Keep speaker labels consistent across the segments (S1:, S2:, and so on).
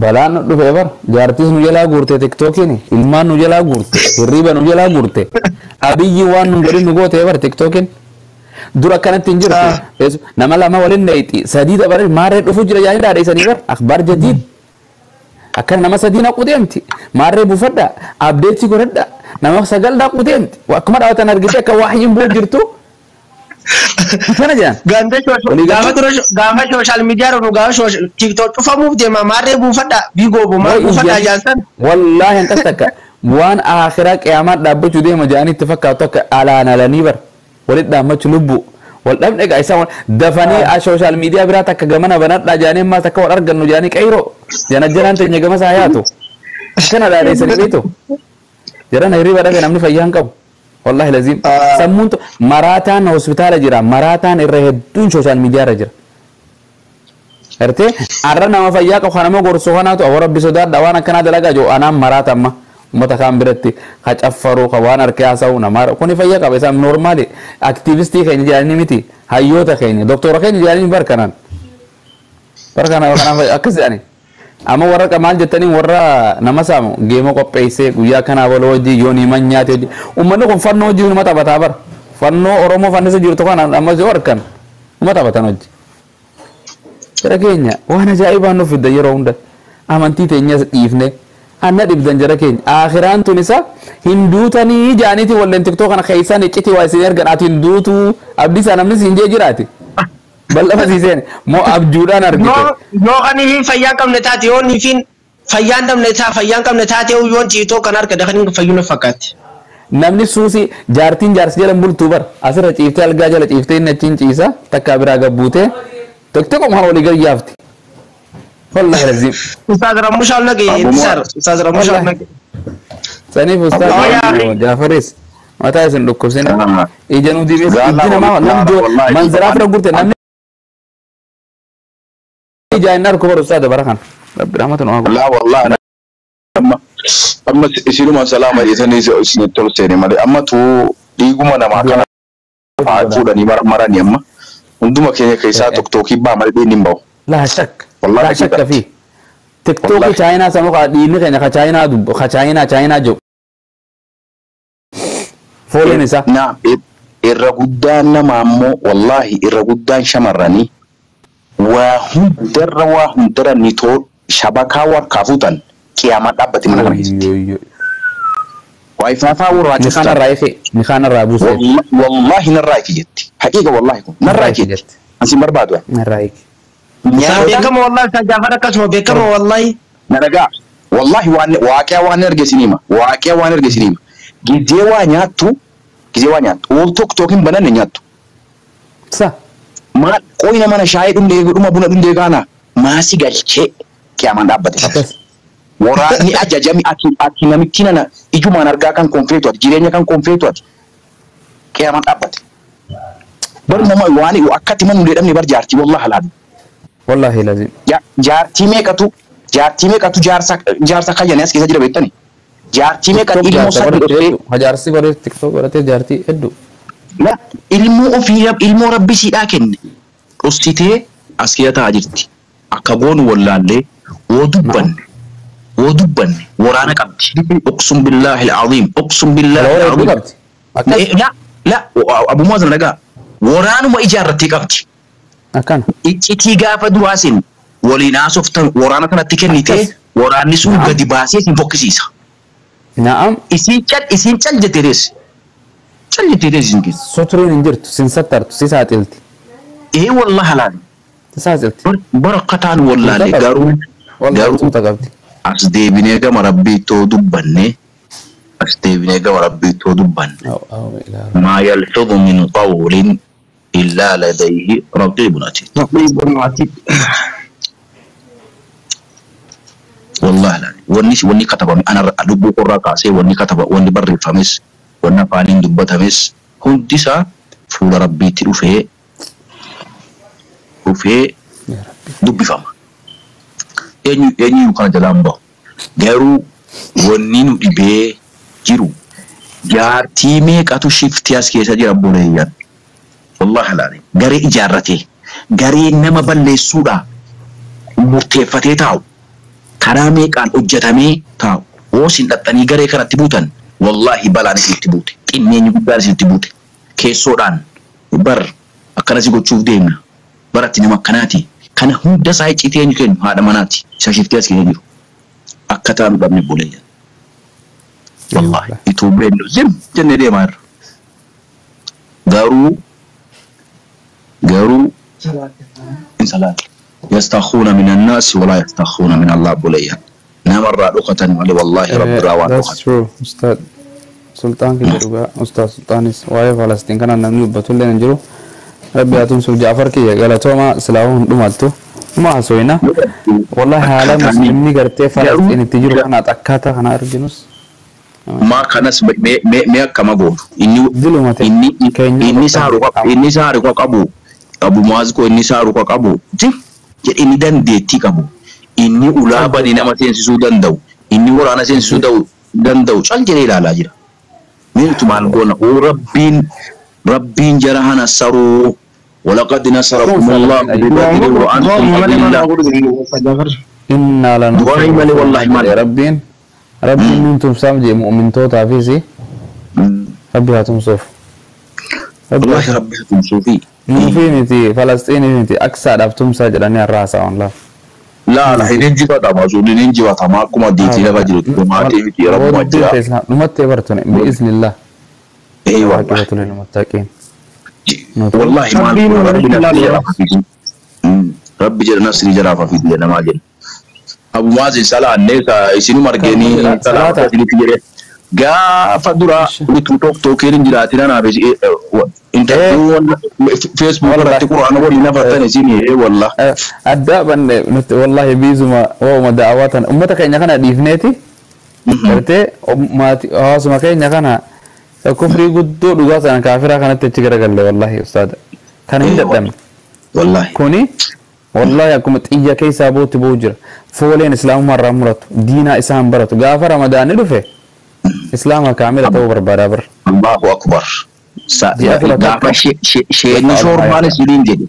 S1: Balaan nu dhufee bar jaartiis nu jalaa guurte tiktookiin ilmaan nu jalaa guurte hirriiba nu jalaa guurte abiyyi waan nu godhin nu goote bar tiktookiin dura akkanatti hin jirtu nama lama waliin dhayxi sadii dabare maarree dhufu jira jaanii dhaadheessanii bar akhbaar jadiid akkana nama sadii naquu deemti maarree buufadha abdeetti godhadha nama sagal naquu deemti akkuma dhaawatan argite akka waahiin buu jirtu kana jedhan.
S2: Ganda gaafa dura gaafa social media dhufu gaafa TikTok cufamuuf deema maarree buufadha biigoobo maal buufadha jaansan.
S1: Wallaahi hanqas takka waan akhiraa qiyaamaa dhaabbachuu deema jedhanii itti fakkaatu akka alaan alanii bar walitti dhaammachuu lubbu wal dhabne egaa isaan dafanii social media biraa takka gamana banadhaa jedhanii ammaas akka wal argannu jedhanii qeyroo jana janaan teenya gama isaa yaatu akkana dhaadheessanii beektu jedhan hirriba dhabe namni fayyaa hin qabu. Wallahi lazim sammuun maraataan hospitaala jira maraataan irra hedduun social media irra jira. Gartee arra nama fayyaa qabu kanama gorsu kanaatu awwa rabbi sodaadha waan akkanaa dalagaa jiru anaan maraata amma uummata kaan biratti ka caffaru ka waan harkee haasa'u namaa kuni fayyaa qaba isaan normaali aktiivistii keenya jedhanii miti hayyoota keenya doktora keenya jedhanii barkanaan barkanaan kanaaf akkas jedhanii. Amma warra maal jettanii warra nama saamu geema qopheessee guyyaa kanaa baloo hojii yoon himan nyaate hojii uummanni kun fannoo hojii numa taphataa bara fannoo Oromoo fannisa jirtu kana ammas yoo harkan numa taphatan hojii. Jara keenya waan ajaa'ibaa nuuf fidda yeroo hunda amantii teenyas dhiifne anna dhibdan jara keenya akhiraan tun isa hin duutanii jaaniiti walleen tiktoo kana keessaan iccitii waa isin ergan ati hin duutuu abdii isaa namni siin jee jiraati. Bal'ama siiseen moo abjuudhaan argite.
S2: Yoo kan hin fayyaa qabne taate yoo hin fayyaan qabne taate fayyaan qabne taate yoon tiktoo kan argate kan hin fayyuu na fakkaatti.
S1: Namni suusii jaartiin jaarsi jala bultuu bar asirra ciiftee algaa jala ciiftee inni achiin ciisa takkaa biraa gabbuutee tokko tokko walii gad yaafti. Wallahi lazim.
S2: Ustaaz Rammushaa nage intisar Ustaaz Rammushaa nage.
S1: Saniif Ustaaz Jaafaris mataa isin dhukkubsina ija nu dibees ijji namaa namni manzaraa fira gurte namni ija hin argu bar Ustaaz bara kana. Rabbi rahmatu nu haa.
S3: Laa wallahi amma isinuma salaama jettanii isin tolseeni malee amma tuu dhiiguma namaa kana fuudhanii maranii amma hunduma keenya keessaa tokkookii baa malee dhiigni hin bahu.
S1: Laa shakka. Laa shakka fi tiktookii chaayinaa sanuu ka dhiigni keenya ka chaayinaa dubbu ka chaayinaa chaayinaa jiru. Fooliin isaa.
S3: Naa irra guddaan namaa immoo wallaahi irra guddaan shamarranii waa hundarra ni too shabakaa warkaa fuutan qiyaamaa dhaabbate mana kana keessatti. Waayifaa faa warraa
S1: Ni kana irraa ife ni kana irraa buuse.
S3: Wallaahi narraa ife jetti. Haqiiqa wallaahi kun narraa ife jetti. Ansi barbaadu.
S1: Narraa ife.
S2: Beekama wallaahi kan Jaafar akkasuma beekama wallaahi.
S3: Na dhagaa wallaahi waan waaqee waan erge siniima waaqee waan erge siniima gizee waa nyaattu ool tokko tokko hin bananne nyaattu.
S1: Sa.
S3: Maal qoyna mana shaayii dhundee dhuma buna dhundee kaana maasi galchee qiyaamaan dhaabbate. Waraanni ajajami ati namitti nana ijumaan argaa kan konfeetu ati jireenya kan konfeetu ati qiyaamaan dhaabbate. Bar nama waan akkatti mana hundee dhabne bar jaartii wallahi halaali.
S1: Wallahi lazim.
S3: Jaartii meeqatu jaarsa kayyanii as keessa jira beektani? Jaartii meeqatu ilmoo sadii dhoftee.
S1: Jaarsi godhee tiktook godhatee jaartii hedduu.
S3: Ilmoo ofii ilmoo rabbi siidhaa kenne dhoksitee as keessa taa'aa jirti. Akka goonu wallaallee woo dubbanne waraana qabdi. Uqsum billaahi al-aziim uqsum billaahi al-aziim. La la abummaa sana dhagaa waraanuma ijaarrattee qabdi.
S1: Akkana.
S3: Iccitii gaafa duraa sin waliin haasoftan waraana kanatti kennitee waraanni sun gadi baasee sin fokkisiisa.
S1: Na'am.
S3: Isiin cal jettee teessi. Cal jettee teessi sin keessa.
S1: Soturiin hin jirtu sin sattartu si saaxilti.
S3: Ee wallahi halaali.
S1: Si saaxilti.
S3: Barakkataan wallaalee garuu garuu as deebinee gama rabbiittoo dubbanne as deebinee gama rabbiittoo dubbanne. Maa yalfidu min qawlin إلا لديه رقيب عتيد.
S2: رقيب عتيد.
S3: والله لا وني كتب أنا لبو قرأ كاسي وني كتب وني بر فمس وني فانين دبتها مس هندسة فول ربي تلوفه وفي دب فما يعني يكون جلامبا غيرو وني نبي جرو جارتي ميك أتو شفتي أسكي سجى ربوليان والله العظيم غري إجارته غري نما بلي سودا مرتفتي تاو Karaa meeqaan hojjetamee taa'u. Hoo isin dhaxxanii garee kanatti buutan wallaahi balaan isinitti buute. Xinneenyi guddaan isinitti buute. Keessoodhaan bar akkanasi gochuuf deemna. Baratti nama akkanaati. Kana hunda isaa icciitii eenyu kennu haadha manaati. Isa shiftee as keessa jiru. Akka taanu dhabne boleeyyan. Wallaahi ituu beennu zim jennee deemaa jirra. Garuu in salaata. Yastakhuuna min annaasi walaa yastakhuuna min Allah boleeyyan. Namarraa dhokatan malee wallaahi rabbirraa waan
S1: That's
S3: dhokatan.
S1: true. Ustaad Sultaan kiyya dhugaa. Ustaad Sultaanis waa'ee Falastiin kana namni dubbatullee hin jiru. Rabbi haa tumsuuf Jaafar kiyya galatooma silaahuu hin dhumattu. Numa haasofina. Wallahi haala muslimni gartee Falastiin itti jiru kana akkaataa kana arginus.
S3: Maa kanas mee akkama gootu. Inni
S1: Diluma ta'e.
S3: inni
S1: Keenya
S3: inni saaru inni saaru qabu Abu Muaz ko inni saaru qabu jim jedhe inni dandeettii qabu inni ulaa bane nama seensisuu danda'u inni waraana seensisuu danda'u cal jedhee ilaalaa jira. Mee nuti maal goona? Oo rabbiin jara hana saruu walaqad nasarakum Allahu bi badrin wa antum adilla.
S1: Innaa lana.
S3: Du'aa malee wallahi maal.
S1: Rabbiin nuun tumsaaf jee mu'mintootaafis rabbi haa tumsuuf.
S3: Wallahi rabbi haa tumsuufi.
S1: Nuufii miti Falastiinii miti Aksaadhaaf tumsaa jedhanii har'a haasa'an lafa.
S3: La la hin injifatama sun hin injifatama akkuma diitii lafa jirutti maatii miti rabbuma jira.
S1: Dhumattee bartune bi'iznillah.
S3: Ee wallahi.
S1: Waaqibatu lil muttaqiin.
S3: Wallahi maal rabbi nasrii jaraaf hafiisu. Rabbi jedha nasrii jaraaf hafiisu jedha maal jedha. Abu Maazin salaannee isinuma argeenii salaata isinitti jedhee. Gaafa dura utuu tokkoon hin jiraatin anaaf interview Facebook irratti quraana waliin nafattan isin ee wallah.
S1: Adda banne nuti wallahi biizuma waa'uma da'awaa tana ummata keenya kana dhiifneeti. Gartee maatii hawaasuma keenya kana kufrii guddoo dhugaa sana kaafiraa kanatti achi garagalle wallahi ustaada. Kana hin dadhabne.
S3: Wallahi.
S1: Kuni wallahi akkuma xiyya keessaa bootti boo'u jira. Fooleen islaamummaa irraa muratu diinaa isaan baratu gaafa ramadaanni dhufe islaama kaamila ta'uu barbaadaa bara.
S3: Allahu akbar. Gaafa sheenii shoorbaan isiniin jedhe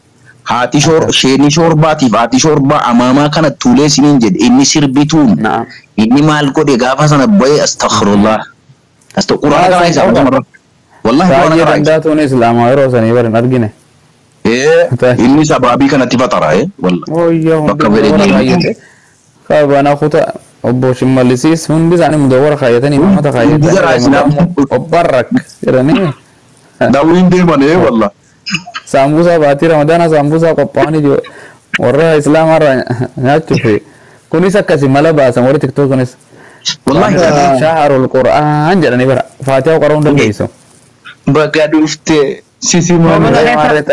S3: haati sheenii shoorbaatiif haati shoorbaa amaamaa kana tuulee isiniin jedhe inni sirbituun inni maal godhe gaafa sana bahee astaghfirullah. Quraana kana isa wallahi quraana
S1: Baay'ee
S3: kana isa.
S1: dandaatuun islaamaa yeroo sanii barin argine.
S3: Inni sababii kanatti fatara wallahi.
S1: Wayyaa hundi
S3: Bakka fedhe
S1: mudawwara
S3: deemu.
S1: kaayyate. Kaabana kuta obbo Shimmallisiis hundi isaanii mudawwara kaayyatanii uummata
S3: Hundi jaraa
S1: kaayyatanii obbarrak jedhanii
S3: Daawwiin deeman wallahi.
S1: saambusaa baatii ramadaana saambusaa qophaa'anii jiru warra islaamaarraa nyaachuuf kunis akkasi mala baasan warri tiktook kunis.
S3: Wallahi.
S1: Shaharul Qur'aan jedhanii bara faatihaa qara'uu hin dandeessu.
S3: Baga dhuftee sisimaa.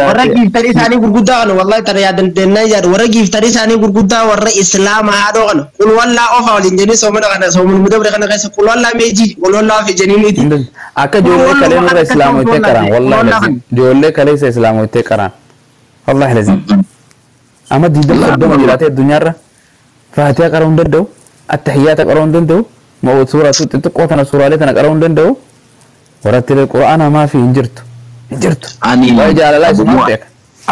S2: Warra giiftarii isaanii gurguddaa kana wallahi tana yaadan deennaa yaadu warra giiftarii isaanii gurguddaa warra islaama haadhoo kana qul wallaa ofa waliin jennee soomana kana soomana mudabre kana keessa qul wallaa meejii qul wallaa ofi jennee
S1: Akka ijoollee kalee nurra islaamottee qaraan wallahi lazim ijoollee kalee isa islaamottee qaraan wallahi lazim amma 20-30 jiraatee addunyaarra faatihaa qara'uu hin danda'u attahiyyaata qara'uu hin danda'u suuraa xixiqqoo tana suuraalee tana qara'uu hin danda'u warratti qura'aana maafi hin jirtu hin jirtu.
S3: Ani
S1: Waa'ee jaalalaa isumaan beeka.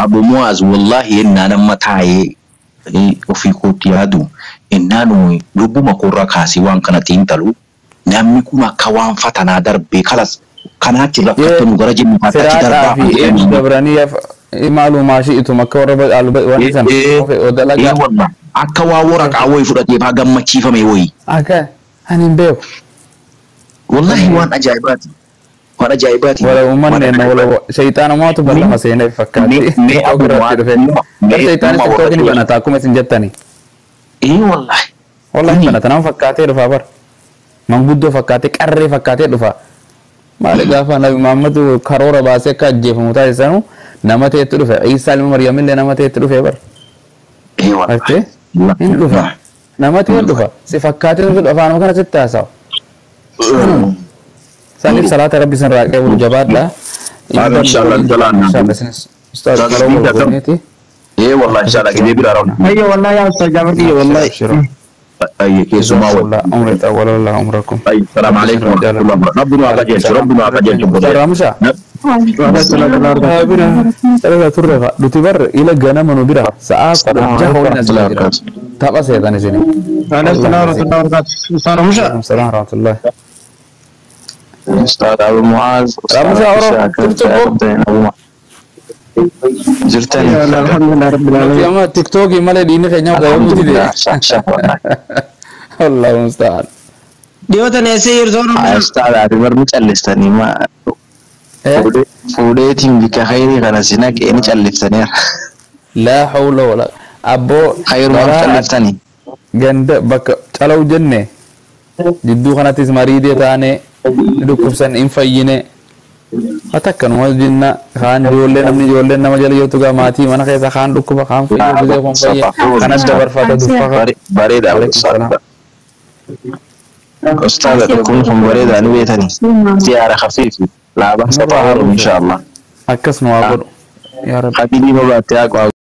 S3: Abu Muaz wallahi ennaan amma taa'ee ofii kootti yaadu ennaan lubbuma koorraa kaasee waan kana xiinxalu namni kun akka waan fatanaa darbee kalas kanaachi rakkatanu gara jennu achi
S1: Siraaxaa
S3: darbaa
S1: fi eenyu dabranii maalu maashii ituma akka warra waan san dalagaa
S3: wallah akka waan waraqaa wayii fudhatee faa gammachiifame wayii.
S1: Akka ani hin beeku.
S3: Wallahi waan ajaa'ibaati. Waan ajaa'ibaati.
S1: Wala uummanni enna wala shayxaanumaatu bal'ama seenee fakkaatti.
S3: Mee Abu
S1: Irratti dhufe. Bar shayxaanis tiktookii ni banata akkuma isin jettani.
S3: Ee wallahi.
S1: Wallahi banata nama fakkaatee dhufa bar. Manguddoo fakkaatee qarree fakkaatee dhufa. Maali gaafa Nabi Muhammad karoora baasee akka ajjeefamu taasisanu nama ta'etti dhufe. Iisaa ilma Maryamillee nama ta'etti dhufe bar.
S3: Ee wallahi.
S1: Artee hin dhufa. Nama ta'e dhufa. Si fakkaatee dhufa afaanuma kana sitti haasa'a. Saniif salaata rabbi isin raaqee bulu jabaadha.
S3: Inshallah
S1: Inshallah Ustaz karoora goneeti.
S3: Ee wallahi inshallah gidee biraa raawwanna.
S2: Ayyo wallahi yaa ustaz Jaafar kiyya wallahi.
S3: Ayye keessumaa
S1: والله عمري طول الله عمركم.
S3: Ayye salaamu alaikum wa rahmatullahi wa barakatuh. Rabbi nu haa qajeelchu rabbi nu haa qajeelchu.
S1: Ustaz Ramusha. Bira sarara turre fa nuti bar ila ganama nu bira sa'aa 16 waliin as jira. Tapha seetan isin. Salaam rahmatullah.
S4: Ustaz Abu Muaz.
S1: Ramusa Oro, turtu.
S4: Jirtani.
S1: Nuti amma tiktookii malee diinni keenya qabamuuti de. Allahu musta'an.
S2: Dhiyootan eessa jirtu Oromoo?
S4: Ustaz ati bar ni callistanii ma fuudheetiin bika khayrii kana si naqee ni calliftaniira.
S1: Laa hawla wala abboo
S4: Khayrumaaf calliftanii.
S1: Ganda bakka calaw jenne jidduu kanattis mariidee taane ni dhukkubsan hin fayyine. Atakkanuma jenna kaan ijoollee namni ijoolleen nama jala jirtu gaa maatii mana keessa kaan dhukkuba kaan fayyee gisee kun fayyee kanas dabarfata duffaqa.
S4: Bareeda Ustaz dhukkubni kun bareeda ni beetanii. Ziyaara khafiifi laa ba'sa xaharu insha Allah.
S1: Akkas nu haa godhu. Yaa Rabbi.
S4: Habibii mabaattee haa